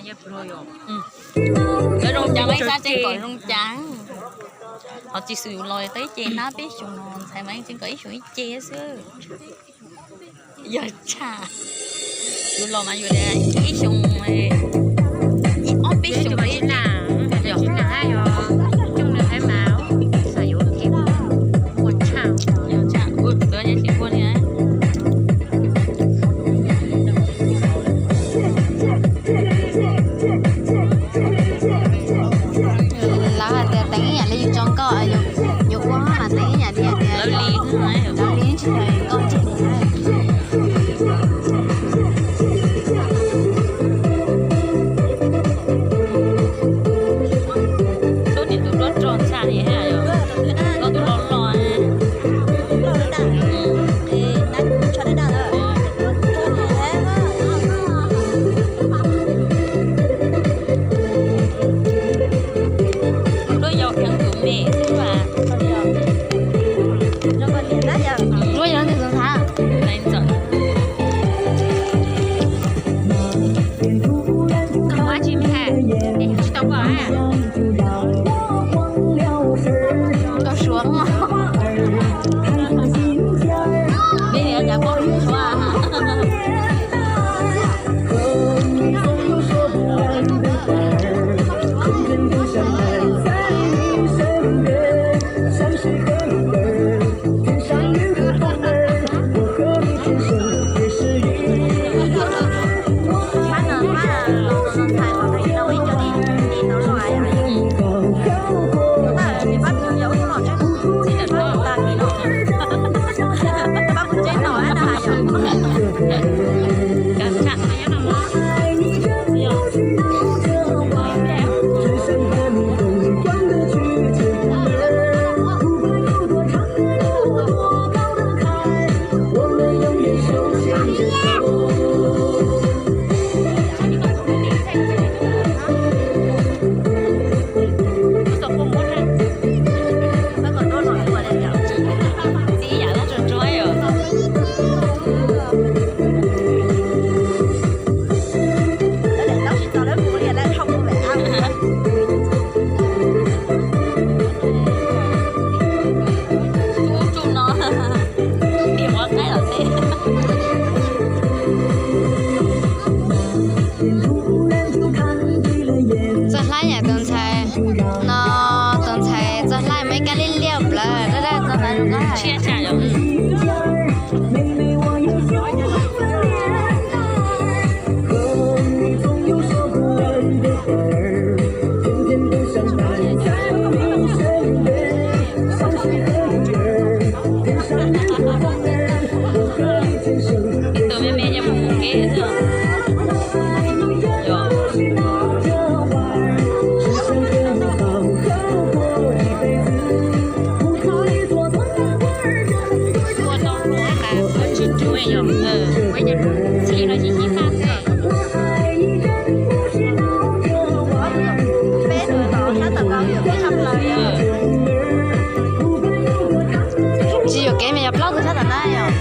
Lawv zoo cas mas ib sab tseem kom zoo cas. Ho tsis xwm yus los tau ib ce hnab peb xyoos no, ntxhais mas yeej tseem kom ib xyoos ib ce xwb. Yog tshaj, yus los mas yus ib xyoos, ib ob peb xyoos ib ce. Lawv hais tias teev ib yam li yus tso nkauj, yus ua mas teev ib yam li tias lawv li tsis yog nkauj ntseeg. Lub niam tus duab rog tshaj li, koj tus loj loj. Duab yau heev tus me xwb as. Duab yau tus thav. Koj ua tsis me, tsis tau koj. Koj suav. Peb li cas koj suav. Txoj hlab yam tus ntxhais no, tus ntxhais txoj hlab mas ib kab liab liab plawv, dab dab txoj hlab zoo nkauj. Ib tug me me yog mus kev xwb. Ua tau hluas mas ua tsis tsuav yog, ua ib co txiv no tsis xyiv faj xwb. Tsis yuam kev mas yog plaub tug sab tom no yog.